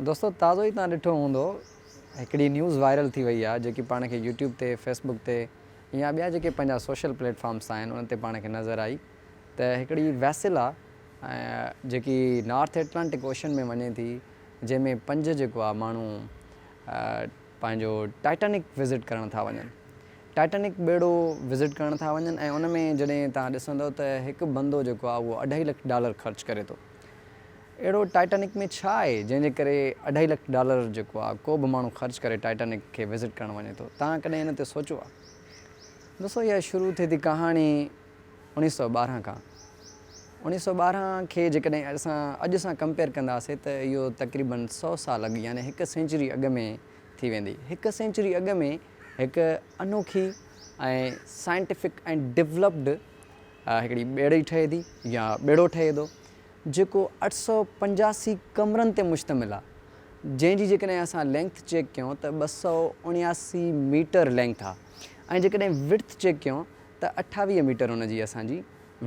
دوستو تازو ئي توهان ڏٺو هوندو هڪڙي نيوز وائرل ٿي وئي آهي جيڪي پاڻ کي يوٽيوب تي فيسبڪ تي يا ٻيا جيڪي پنهنجا سوشل پليٽ فارمس آهن انهن تي پاڻ کي نظر آئي ته هڪڙي ويسل آهي جيڪي نارٿ ايٽلانٽڪ اوشن ۾ وڃي ٿي جنهن ۾ پنج جيڪو آهي ماڻهو پنهنجو ٽائٽانڪ وزٽ ڪرڻ ٿا وڃن ٽائٽانڪ ٻيڙو وزٽ ڪرڻ ٿا وڃن ۽ ان ۾ جڏهن توهان ڏسندو ته هڪ بندو جيڪو آهي اهو اڍائي لک ڊالر خرچ ڪري ٿو. اهڙو ٽائٽانڪ ۾ ڇا آهي جنهن جي ڪري اڍائي لک ڊالر جيڪو آهي ڪو به ماڻهو خرچ ڪري ٽائٽانڪ کي وزٽ ڪرڻ وڃي ٿو توهان ڪڏهن ان تي سوچيو آهي دوستو اها شروع ٿئي ٿي ڪهاڻي اوڻيهه سئو ٻارهن کان اوڻيهه سئو ٻارهن کي جيڪڏهن اسان اڄ سان ڪمپيئر ڪنداسي ته اهو تقريبن سئو سال اڳ يعني هڪ سينچري اڳ ۾ ٿي ويندي هڪ سينچري اڳ ۾ هڪ انوکي ۽ سائنٽيفڪ ۽ ڊولپڊ هڪڙي ٻيڙي ٺهي ٿي يا ٻيڙو ٺهي ٿو جيڪو 885 ڪمرن تي مشتمل آ جنهن جي جيڪڏهن اسان لينگٿ چيڪ ڪيون ته 279 ميٽر لينگٿ آ ۽ جيڪڏهن وڊٿ چيڪ ڪيون ته 28 ميٽر ان جي اسان جي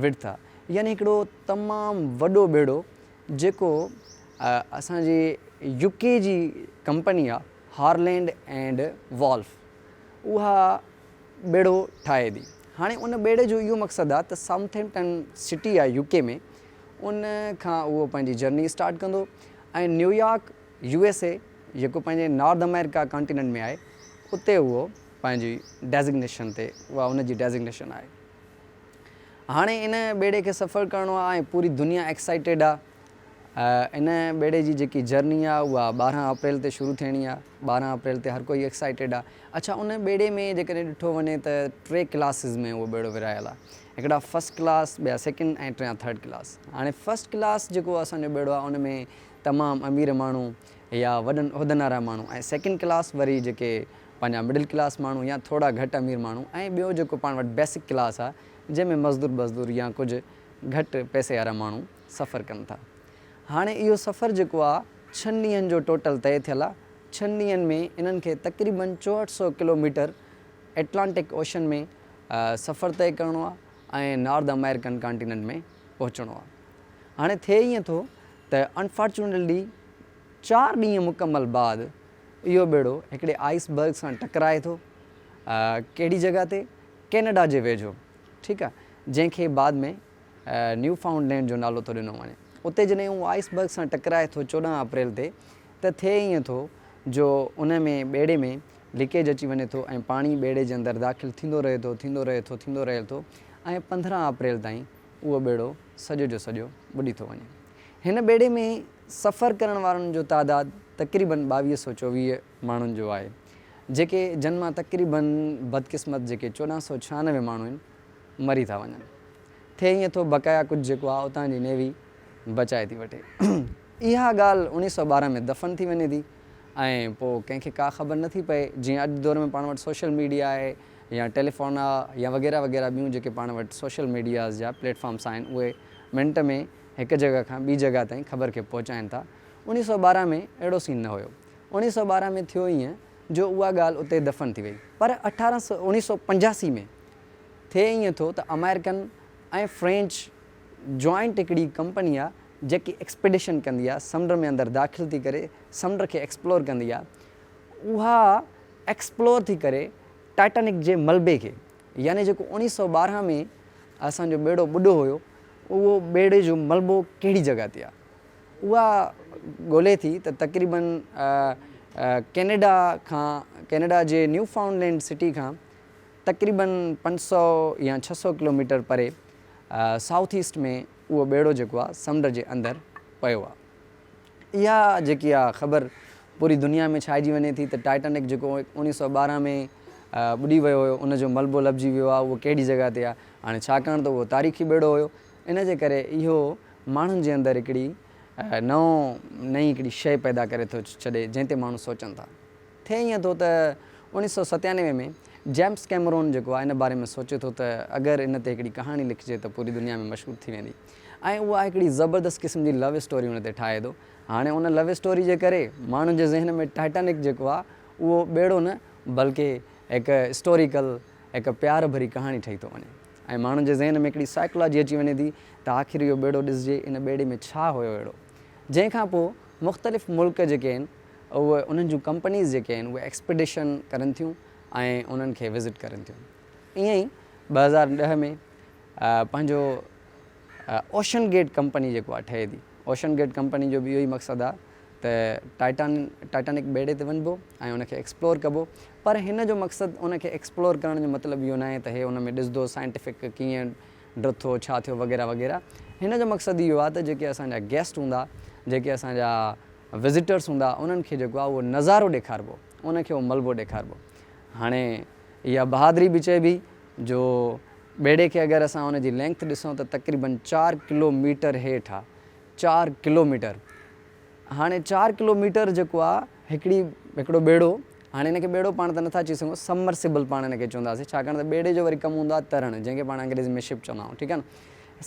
وڊٿ آ يعني هڪڙو تمام وڏو ٻيڙو جيڪو اسان جي يو ڪي جي ڪمپني آ هارلينڊ اينڊ والف اها ٻيڙو ٺاهي ٿي. هاڻي ان ٻيڙي جو اهو مقصد آهي ته سائوٿهمپٽن سٽي آهي يو ڪي ۾ ان کان اهو پنهنجي جرني اسٽارٽ ڪندو ۽ نيويارڪ يو ايس اي جيڪو پنهنجي نارٿ آمريڪا ڪانٽيننٽ ۾ آهي اتي اهو پنهنجي ڊيزگنيشن تي اها ان جي ڊيزگنيشن آهي. هاڻي ان ٻيڙي کي سفر ڪرڻو آهي ۽ پوري دنيا ايڪسائيٽيڊ آهي. ان ٻيڙي جي جيڪي جرني آهي اها 12 اپريل تي شروع ٿيڻي آهي. 12 اپريل تي هر ڪوئي ايڪسائيٽيڊ آهي. اڇا ان ٻيڙي ۾ جيڪڏهن ڏٺو وڃي ته ٽي ڪلاسز ۾ اهو ٻيڙو ورهايل آهي. هڪڙا فرسٽ ڪلاس، ٻيا سيڪنڊ ۽ ٽيان ٿرڊ ڪلاس. هاڻي فرسٽ ڪلاس جيڪو اسان جو ٻيڙو آهي ان ۾ تمام امير ماڻهو يا وڏن عهدن وارا ماڻهو ۽ سيڪنڊ ڪلاس وري جيڪي پنهنجا مڊل ڪلاس ماڻهو يا ٿورا گهٽ امير ماڻهو ۽ ٻيو جيڪو پاڻ وٽ بيسڪ ڪلاس آهي جنهن ۾ مزدور بزدور يا ڪجهه گهٽ پئسي وارا ماڻهو سفر ڪن ٿا. هاڻي اهو سفر جيڪو آ ڇهن ڏينهن جو ٽوٽل طئي ٿيل آ. ڇهن ڏينهن ۾ انهن کي تقريبن 6400 ڪلو ميٽر ائٽلانٽڪ اوشن ۾ سفر طئي ڪرڻو آ ۽ نارٿ آمريڪن ڪانٽيننٽ ۾ پهچڻو آ. هاڻي ٿئي ائين ٿو ته انفارچونيٽلي چار ڏينهن مڪمل بعد اهو ٻيڙو هڪڙي آئس برگ سان ٽڪرائي ٿو ڪهڙي جڳهه تي ڪينيڊا جي ويجهو ٺيڪ آ جنهن کي بعد ۾ نيو فائونڊ لينڊ جو نالو ٿو ڏنو وڃي. اتي جڏهن اهو آئس برگ سان ٽڪرائي ٿو 14 اپريل تي ته ٿئي ائين ٿو جو ان ۾ ٻيڙي ۾ ليڪيج اچي وڃي ٿو ۽ پاڻي ٻيڙي جي اندر داخل ٿيندو رهي ٿو ٿيندو رهي ٿو ٿيندو رهي ٿو ۽ 15 اپريل تائين اهو ٻيڙو سڄو جو سڄو ٻڏي ٿو وڃي. هن ٻيڙي ۾ سفر ڪرڻ وارن جو تعداد تقريبن 2224 ماڻهن جو آهي جيڪي جن مان تقريبن بدقسمت جيڪي 1496 ماڻهو آهن مري ٿا وڃن. ٿئي ائين ٿو بقايا ڪجهه جيڪو آهي اتان جي نيوي بچائي ٿي وٺي. اها ڳالهه 1912 ۾ دفن ٿي وڃي ٿي ۽ پوء ڪنهن کي ڪا خبر نه ٿي پئي. جيئن اڄ دور ۾ پاڻ وٽ سوشل ميڊيا آهي يا ٽيليفون آ يا وغيره وغيره ٻيون جيڪي پاڻ وٽ سوشل ميڊياز جا پليٽ فارمس آهن اهي منٽ ۾ هڪ جڳهه کان ٻي جڳهه تائين خبر کي پهچائين ٿا. 1912 ۾ اهڙو سين نه هيو. 1912 ۾ ٿيو ائين جو اها ڳالهه اتي دفن ٿي وئي پر 1985 ۾ ٿئي ائين ٿو ته آمريڪن ۽ فرينچ جوائنٽ هڪڙي ڪمپني آ جيڪي ايڪسپيڊيشن ڪندي آ سمنڊ ۾ اندر داخل ٿي ڪري سمنڊ کي ايڪسپلور ڪندي آ اها ايڪسپلور ٿي ڪري ٽائٽانڪ جي ملبي کي يعني جيڪو 1912 ۾ اسان جو ٻيڙو ٻڏو هيو اهو ٻيڙي جو ملبو ڪهڙي جڳهه تي آ اها ڳولي ٿي ته تقريبن ڪينيڊا کان ڪينيڊا جي نيو فائونڊ لينڊ سٽي کان تقريبن 500 يا 600 ڪلوميٽر پري سائوٿ ايسٽ ۾ اهو ٻيڙو جيڪو آهي سمنڊ جي اندر پيو آهي. اها جيڪي آهي خبر پوري دنيا ۾ ڇائجي وڃي ٿي ته ٽائٽانڪ جيڪو 1912 ۾ ٻڏي ويو هيو ان جو ملبو لڀجي ويو آهي اهو ڪهڙي جڳهه تي آهي. هاڻي ڇاڪاڻ ته اهو تاريخي ٻيڙو هيو ان جي ڪري اهو ماڻهن جي اندر هڪڙي نئون نئين هڪڙي شيء پيدا ڪري ٿو ڇڏي جنهن تي ماڻهو سوچن ٿا. ٿئي ائين ٿو ته 1997 ۾ جيمس ڪيمرون جيڪو آهي ان باري ۾ سوچي ٿو ته اگر ان تي هڪڙي ڪهاڻي لکجي ته پوري دنيا ۾ مشهور ٿي ويندي ۽ اها هڪڙي زبردست قسم جي لو اسٽوري ان تي ٺاهي ٿو. هاڻي ان لو اسٽوري جي ڪري ماڻهن جي ذهن ۾ ٽائٽانڪ جيڪو آهي اهو ٻيڙو نه بلڪه هڪ اسٽوريڪل هڪ پيار ڀري ڪهاڻي ٺهي ٿو وڃي ۽ ماڻهن جي ذهن ۾ هڪڙي سائيڪلاجي اچي وڃي ٿي ته آخر اهو ٻيڙو ڏسجي ان ٻيڙي ۾ ڇا هيو اهڙو جنهن کان پوء مختلف ملڪ جيڪي آهن اهي انهن جون ڪمپنيز جيڪي آهن اهي ايڪسپيڊيشن ڪرن ٿيون ۽ انهن کي وزٽ ڪرن ٿيون. ائين ئي 2010 ۾ پنهنجو اوشن گيٽ ڪمپني جيڪو آهي ٺهي ٿي. اوشن گيٽ ڪمپني جو به اهو ئي مقصد آهي ته ٽائٽان ٽائٽانڪ ٻيڙي تي وڃبو ۽ ان کي ايڪسپلور ڪبو پر هن جو مقصد ان کي ايڪسپلور ڪرڻ جو مطلب اهو ناهي ته هي ان ۾ ڏسندو سائنٽيفڪ ڪيئن ڊٿو ڇا ٿيو وغيره وغيره هن جو مقصد اهو آهي ته جيڪي اسان جا گيسٽ هوندا جيڪي اسان جا وزيٽرس هوندا انهن کي جيڪو آهي اهو نظارو ڏيکاربو ان کي اهو ملبو ڏيکاربو هاڻي اها بهادري به چئبي جو ٻيڙي کي اگر اسان ان جي لينگٿ ڏسون ته تقريبن چار ڪلو ميٽر هيٺ آ چار ڪلو ميٽر هاڻي چار ڪلو ميٽر جيڪو آ هڪڙي هڪڙو ٻيڙو هاڻي ان کي ٻيڙو پاڻ ته نٿا چئي سگهون سبمرسبل پاڻ ان کي چونداسين ڇاڪاڻ ته ٻيڙي جو وري ڪم هوندو آ ترڻ جنهن کي پاڻ انگريزي ۾ شپ چوندا آهيون ٺيڪ آ نه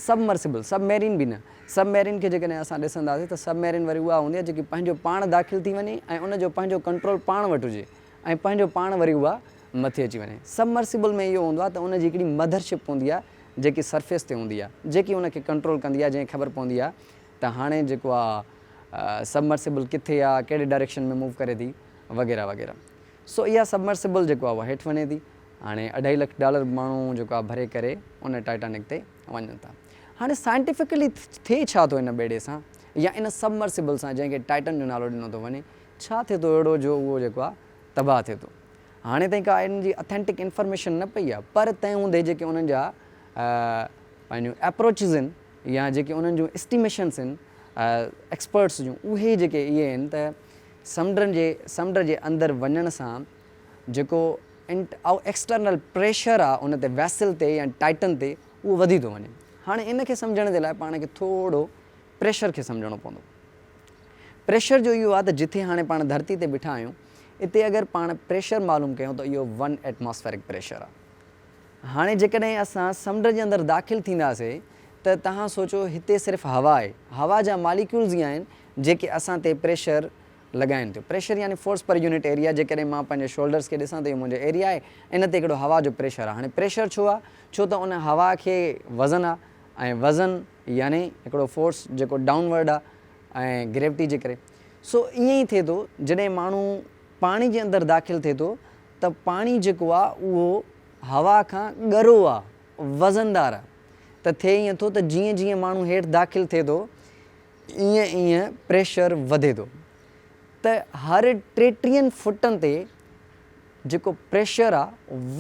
سبمرسبل سب ميرين به نه سب ميرين کي جيڪڏهن اسان ڏسنداسين ته سب ميرين وري اها هوندي آ جيڪي پنهنجو پاڻ داخل ٿي وڃي ۽ ان جو پنهنجو ڪنٽرول پاڻ وٽ هجي ۽ پنهنجو پاڻ وري اها مٿي اچي وڃي. سب مرسيبل ۾ اهو هوندو آهي ته ان جي هڪڙي مڌر شپ هوندي آهي جيڪي سرفيس تي هوندي آهي جيڪي ان کي ڪنٽرول ڪندي آهي جنهن کي خبر پوندي آهي ته هاڻي جيڪو آهي سب مرسيبل ڪٿي آهي ڪهڙي ڊائريڪشن ۾ موو ڪري ٿي وغيره وغيره. سو اها سب مرسيبل جيڪو آهي اها هيٺ وڃي ٿي. هاڻي اڍائي لک ڊالر ماڻهو جيڪو آهي ڀري ڪري ان ٽائٽانڪ تي وڃن ٿا. هاڻي سائنٽيفڪلي ٿئي ڇا ٿو ان ٻيڙي سان يا ان سب مرسيبل سان جنهن کي ٽائٽن جو نالو ڏنو ٿو وڃي ڇا ٿئي ٿو اهڙو جو اهو جيڪو آهي تباهه ٿئي ٿو. هاڻي تائين ڪا ان جي اٿينٽڪ انفارميشن نه پئي آهي پر تنهن هوندي جيڪي انهن جا پنهنجون ايپروچز آهن يا جيڪي انهن جون اسٽيميشنس آهن ايڪسپرٽس جون اهي جيڪي اهي آهن ته سمنڊن جي سمنڊ جي اندر وڃڻ سان جيڪو ايڪسٽرنل پريشر آهي ان تي ويسل تي يا ٽائٽن تي اهو وڌي ٿو وڃي. هاڻي ان کي سمجهڻ جي لاء پاڻ کي ٿورو پريشر کي سمجهڻو پوندو. پريشر جو اهو آهي ته جٿي هاڻي پاڻ ڌرتي تي بيٺا آهيون اتي اگر پاڻ پريشر معلوم ڪيون ته اهو ون ايٽماسفيرڪ پريشر آهي. هاڻي جيڪڏهن اسان سمنڊ جي اندر داخل ٿينداسي ته توهان سوچو هتي صرف هوا آهي، هوا جا ماليڪيولز ئي آهن جيڪي اسان تي پريشر لڳائين ٿيون. پريشر يعني فورس پر يونٽ ايريا جيڪڏهن مان پنهنجي شولڊرز کي ڏسان ته اهو منهنجو ايريا آهي ان تي هڪڙو هوا جو پريشر آهي. هاڻي پريشر ڇو آهي؟ ڇو ته ان هوا کي وزن آهي ۽ وزن يعني هڪڙو فورس جيڪو ڊائون ورڊ آ ۽ گريوٽي جي ڪري سو ائين ئي ٿئي ٿو جڏهن ماڻهو پاڻي جي اندر داخل ٿئي ٿو ته پاڻي جيڪو آ اهو هوا کان ڳرو آ وزندار آ ته ٿئي ائين ٿو ته جيئن جيئن ماڻهو هيٺ داخل ٿئي ٿو ائين ائين پريشر وڌي ٿو ته هر ٽيٽيهن فٽن تي جيڪو پريشر آ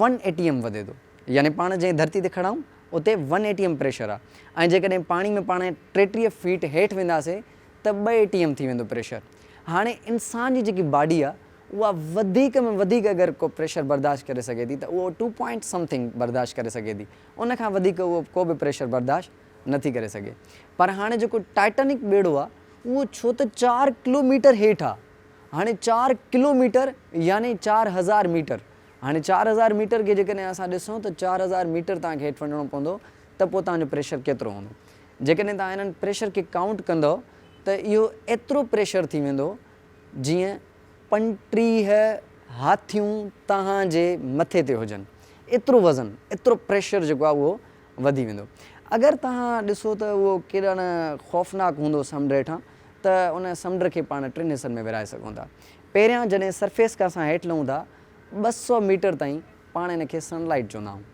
ون اي ٽي ايم وڌي ٿو يعني پاڻ جنهن ڌرتي تي کڙا آهيون اتي one A T M pressure آ ۽ جيڪڏهن پاڻي ۾ پاڻ 33 فيٽ هيٺ وينداسي ته ٻه اي ٽي ايم ٿي ويندو پريشر. هاڻي انسان جي جيڪي باڊي آ اها وڌيڪ ۾ وڌيڪ اگر ڪو پريشر برداشت ڪري سگهي ٿي ته اهو ٽو پوائنٽ سم ٿنگ برداشت ڪري سگهي ٿي ان کان وڌيڪ اهو ڪو به پريشر برداشت نٿي ڪري سگهي. پر هاڻي جيڪو ٽائٽانڪ ٻيڙو آ اهو ڇو ته چار ڪلو ميٽر هيٺ آ هاڻي چار ڪلو ميٽر يعني 4000 ميٽر هاڻي 4000 ميٽر کي جيڪڏهن اسان ڏسون ته 4000 ميٽر توهان کي هيٺ وڃڻو پوندو ته پوء توهان جو پريشر ڪيترو هوندو. جيڪڏهن توهان انهن پريشر کي ڪائونٽ ڪندؤ ته اهو ايترو پريشر ٿي ويندو جيئن 35 هاٿيون توهان جي مٿي تي هجن. ايترو وزن، ايترو پريشر جيڪو آهي اهو وڌي ويندو. اگر توهان ڏسو ته اهو ڪيڏا نه خوفناڪ هوندو سمنڊ هيٺان ته ان سمنڊ کي پاڻ ٽن حصن ۾ ورهائي سگهون ٿا. پهريان جڏهن سرفيس کان اسان هيٺ لهون ٿا 200 ميٽر تائين پاڻ ان کي سن لائيٽ چوندا آهيون.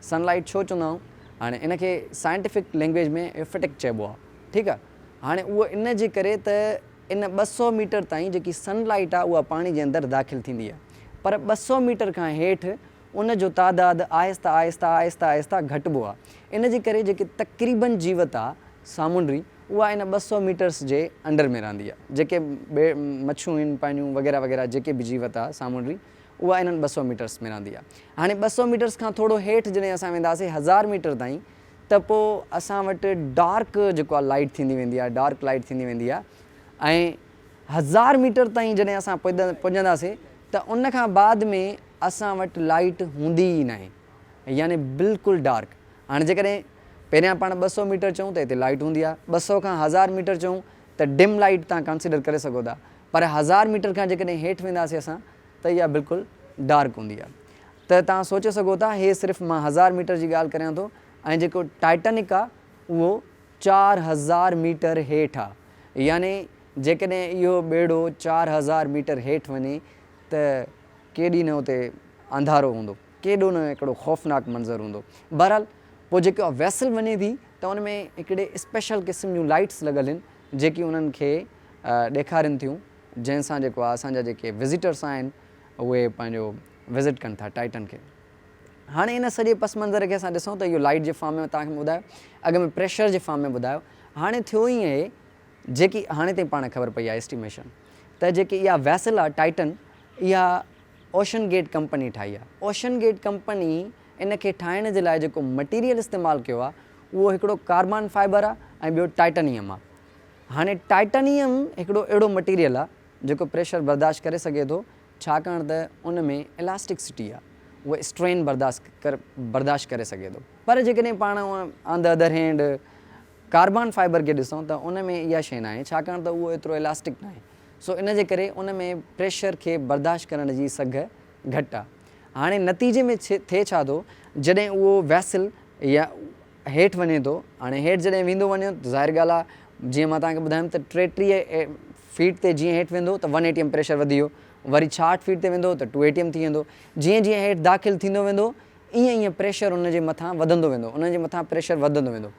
سن لائيٽ ڇو چوندا آهيون؟ هاڻي ان کي سائنٽيفڪ لينگويج ۾ ايفٽڪ چئبو آهي. ٺيڪ آهي. هاڻي اهو ان جي ڪري ته ان 200 ميٽر تائين جيڪي سن لائيٽ آهي اها پاڻي جي اندر داخل ٿيندي آهي. پر 200 ميٽر کان هيٺ ان جو تعداد آهسته آهسته آهسته آهسته گهٽبو آهي. ان جي ڪري جيڪي تقريبن جيوت آهي سامونڊي اها ان 200 ميٽرس جي انڊر ۾ رهندي آهي. جيڪي به مڇيون آهن پنهنجون وغيره وغيره جيڪي به جيوت آهي سامونڊي اها انهن 200 ميٽرس ۾ رهندي آهي. هاڻي 200 ميٽرس کان ٿورو هيٺ جڏهن اسان وينداسين هزار ميٽر تائين ته پوء اسان وٽ ڊارڪ جيڪو آهي لائيٽ ٿيندي ويندي آهي ڊارڪ لائيٽ ٿيندي ويندي آهي ۽ هزار ميٽر تائين جڏهن اسان پڄنداسين ته ان کان بعد ۾ اسان وٽ لائيٽ هوندي ئي ناهي يعني بلڪل ڊارڪ. هاڻي جيڪڏهن پهريان پاڻ 200 ميٽر چئون ته هتي لائيٽ هوندي آهي، 200 کان هزار ميٽر چئون ته ڊم لائيٽ تان ڪنسيڊر ڪري سگهو ٿا پر هزار ميٽر کان جيڪڏهن هيٺ وينداسين اسان ته اها بلڪل ڊارڪ هوندي آهي ته توهان سوچي سگهو ٿا هي صرف مان هزار ميٽر جي ڳالهه ڪريان ٿو ۽ جيڪو ٽائٽنڪ آهي اهو 4000 ميٽر هيٺ آهي يعني. جيڪڏهن اهو ٻيڙو 4000 ميٽر هيٺ وڃي ته ڪيڏي نه اتي انڌارو هوندو، ڪيڏو نه هڪڙو خوفناڪ منظر هوندو. بهرحال پوء جيڪا ويسل وڃي ٿي ته ان ۾ هڪڙي اسپيشل قسم جون لائيٽس لڳل آهن جيڪي انهن کي ڏيکارين ٿيون جنهن سان جيڪو آهي اسان جا جيڪي وزيٽرس آهن اهي پنهنجو وزٽ ڪن ٿا ٽائٽن کي. هاڻي ان سڄي پس منظر کي اسان ڏسون ته اهو لائيٽ جي فارم ۾ توهان کي ٻڌايو اڳ ۾ پريشر جي فارم ۾ ٻڌايو هاڻي ٿيو ائين اهي جيڪي هاڻي تائين پاڻ خبر پئي آهي اسٽيميشن ته جيڪي اها ويسل آهي ٽائٽن اها اوشن گيٽ ڪمپني ٺاهي آهي. اوشن گيٽ ڪمپني ان کي ٺاهڻ جي لاء جيڪو مٽيريل استعمال ڪيو آهي اهو هڪڙو ڪاربان فائبر آهي ۽ ٻيو ٽائٽنيم آهي. هاڻي ٽائٽنيم هڪڙو اهڙو مٽيريل آهي جيڪو پريشر برداشت ڪري سگهي ٿو ڇاڪاڻ ته ان ۾ الاسٽڪسٽي آهي اهو اسٽرين برداشت برداشت ڪري سگهي ٿو پر جيڪڏهن پاڻ on the other hand carbon fibre کي ڏسون ته ان ۾ اها شيء ناهي ڇاڪاڻ ته اهو ايترو الاسٽڪ ناهي سو ان جي ڪري ان ۾ پريشر کي برداشت ڪرڻ جي سگهه گهٽ آهي. هاڻي نتيجي ۾ ٿئي ڇا ٿو جڏهن اهو ويسل يا هيٺ وڃي ٿو هاڻي هيٺ جڏهن ويندو وڃي ته ظاهر ڳالهه آهي جيئن مان توهان کي ٻڌايم ته 33 فيٽ تي جيئن هيٺ ويندو ته one A T M pressure وڌي ويو وري 66 فيٽ تي ويندو ته ٽو اي ٽي ايم ٿي ويندو جيئن جيئن هيٺ داخل ٿيندو ويندو ايئن ايئن پريشر ان جي مٿان وڌندو ويندو، ان جي مٿان پريشر وڌندو ويندو.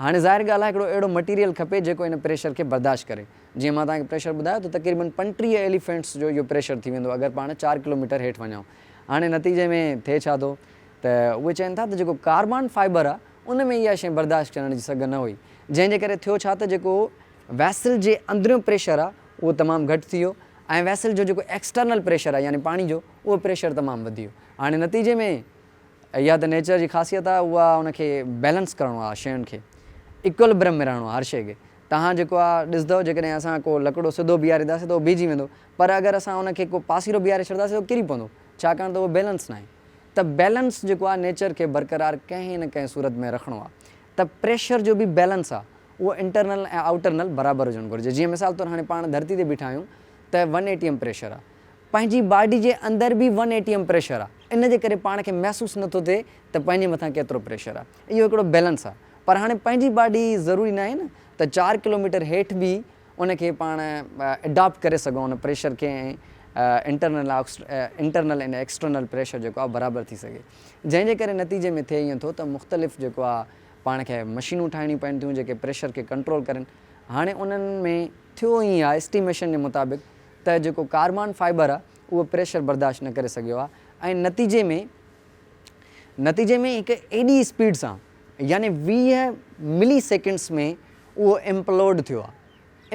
هاڻي ظاهر ڳالهه آهي هڪڙو اهڙو مٽيريل کپي جيڪو ان پريشر کي برداشت ڪري. جيئن مان توهان کي پريشر ٻڌايو ته تقريبن 35 ايليفينٽس جو اهو پريشر ٿي ويندو اگر پاڻ چار ڪلوميٽر هيٺ وڃون. هاڻي نتيجي ۾ ٿئي ڇا ٿو ته اهي چون ٿا ته جيڪو ڪاربان فائبر آهي ان ۾ اها شيء برداشت ڪرڻ جي سگهه نه هئي جنهن جي ڪري ٿيو ڇا ته جيڪو ويسل جي اندريون پريشر آهي اهو تمام گهٽ ٿي ويو ۽ ويسل جو جيڪو ايڪسٽرنل پريشر آهي يعني پاڻي جو اهو پريشر تمام وڌي ويو. هاڻي نتيجي ۾ اها ته نيچر جي خاصيت آهي اها ان کي بيلنس ڪرڻو آهي شين کي ايڪولبرم ۾ رهڻو آهي هر شيء کي توهان جيڪو آهي ڏسندؤ جيڪڏهن اسان ڪو لڪڙو سڌو بيهارينداسين ته اهو بيهجي ويندو پر اگر اسان ان کي ڪو پاسيرو بيهاري ڇڏنداسين ته اهو ڪري پوندو ڇاڪاڻ ته اهو بيلنس ناهي ته بيلنس جيڪو آهي نيچر کي برقرار ڪنهن نه ڪنهن صورت ۾ رکڻو آهي ته پريشر جو به بيلنس آهي اهو انٽرنل ۽ آئوٽرنل برابر هجڻ گهرجي جيئن مثال طور هاڻي پاڻ ڌرتي تي بيٺا آهيون ته one A T M pressure آهي پنهنجي باڊي جي اندر به one A T M pressure آ ان جي ڪري پاڻ کي محسوس نٿو ٿئي ته پنهنجي مٿان ڪيترو پريشر آ اهو هڪڙو بيلنس آ پر هاڻي پنهنجي باڊي ضروري ناهي نه ته چار ڪلوميٽر هيٺ به ان کي پاڻ اڊاپٽ ڪري سگهون ان پريشر کي ۽ انٽرنل انٽرنل ۽ ايڪسٽرنل پريشر جيڪو آ برابر ٿي سگهي جنهن جي ڪري نتيجي ۾ ٿئي ائين ٿو ته مختلف جيڪو آ پاڻ کي مشينون ٺاهڻيون پون ٿيون جيڪي پريشر کي ڪنٽرول ڪرن هاڻي انهن ۾ ٿيو ائين آ اسٽيميشن جي مطابق ته جيڪو ڪاربان فائبر آ اهو پريشر برداشت نه ڪري سگهيو آ ۽ نتيجي ۾ نتيجي ۾ هڪ ايڏي اسپيڊ سان يعني 20 ملي سيڪنڊس ۾ اهو امپلوڊ ٿيو آ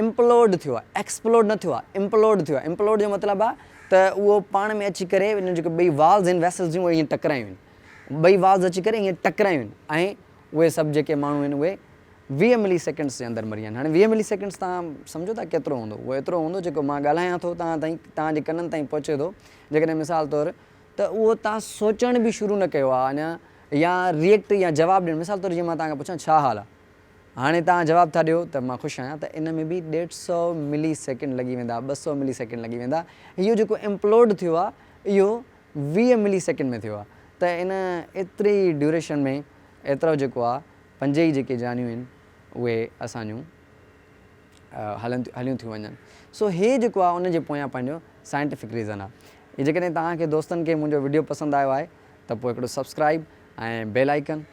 امپلوڊ ٿيو آ ايڪسپلوڊ نه ٿيو آ امپلوڊ ٿيو آ امپلوڊ جو مطلب آ ته اهو پاڻ ۾ اچي ڪري ان جيڪي ٻئي والز آهن ويسلز جون اهي ائين ٽڪرايون آهن ٻئي والز اچي ڪري ائين ٽڪرايون آهن ۽ اهي سڀ جيڪي ماڻهو آهن اهي 20 ملي سيڪنڊس جي اندر مري ويا آهن. هاڻي 20 ملي سيڪنڊس توهان سمجهو ٿا ڪيترو هوندو؟ اهو ايترو هوندو جيڪو مان ڳالهايان ٿو توهان تائين توهان جي ڪنن تائين پهچي ٿو جيڪڏهن مثال طور ته اهو توهان سوچڻ به شروع نه ڪيو آهي اڃا يا ريئيڪٽ يا جواب ڏيڻ مثال طور جيئن مان توهان کان پڇان ڇا حال آهي؟ هاڻي توهان جواب ٿا ڏيو ته مان خوش آهيان ته ان ۾ به ڏيڍ سئو ملي سيڪنڊ لڳي ويندا ٻه سئو ملي سيڪنڊ لڳي ويندا اهو جيڪو امپلوڊ ٿيو آهي اهو 20 ملي سيڪنڊ ۾ ٿيو آهي ته ان ايتري ڊيوريشن ۾ ايترو جيڪو آهي پنج ئي جيڪي جانيون آهن اهي اسان جون هلن هليون ٿيون وڃن سو هي جيڪو آهي ان جي پويان پنهنجو سائنٽيفڪ ريزن آهي جيڪڏهن توهان کي دوستن کي منهنجو وڊيو پسند آيو آهي ته پوء هڪڙو سبسڪرائب ۽ بيل آئيڪن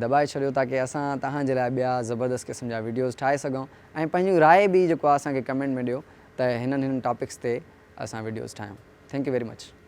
دٻائي ڇڏيو تاڪي اسان توهان جي لاء ٻيا زبردست قسم جا وڊيوز ٺاهي سگهون ۽ پنهنجون راء به جيڪو آهي اسان کي ڪمينٽ ۾ ڏيو ته هنن هنن ٽاپڪس تي اسان وڊيوز ٺاهيون thank you very much.